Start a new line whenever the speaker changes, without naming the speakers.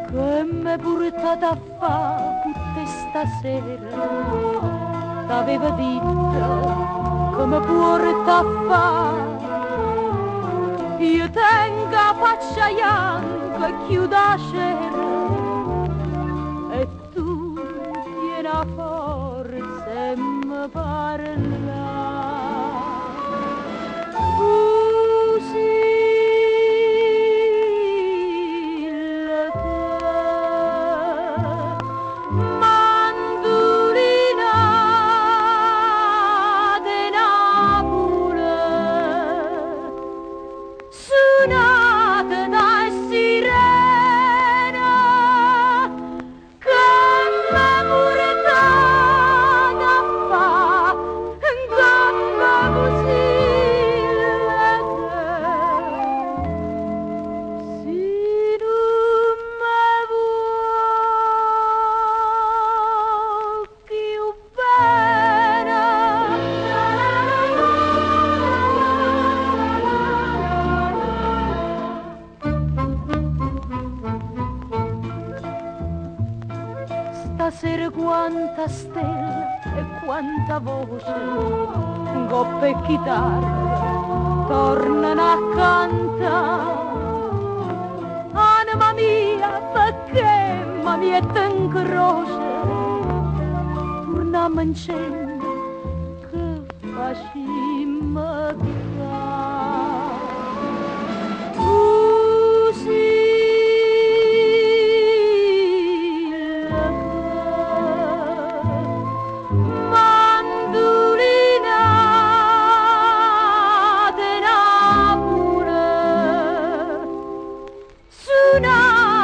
Che m'he purtato a fa cu te stasera? T'avevo ditto che me puorte a fa. Io tengo 'a faccia janca cchiù d' 'a cera e tu tiene 'a forza 'e me parlà. Mandulina de Napule, sunate da sirena, che m'he purtato a fa 'ncoppa Pusilleco, si nun me vuò cchiù bene. Stasera quanta stelle e quanta voce 'ncopp' 'e chitarre tornano a cantà. Anema mia, pecché me miette 'ncroce? Turnammoncenne che facimmo ccà. Pusilleco, mandulina de Napule, sunate.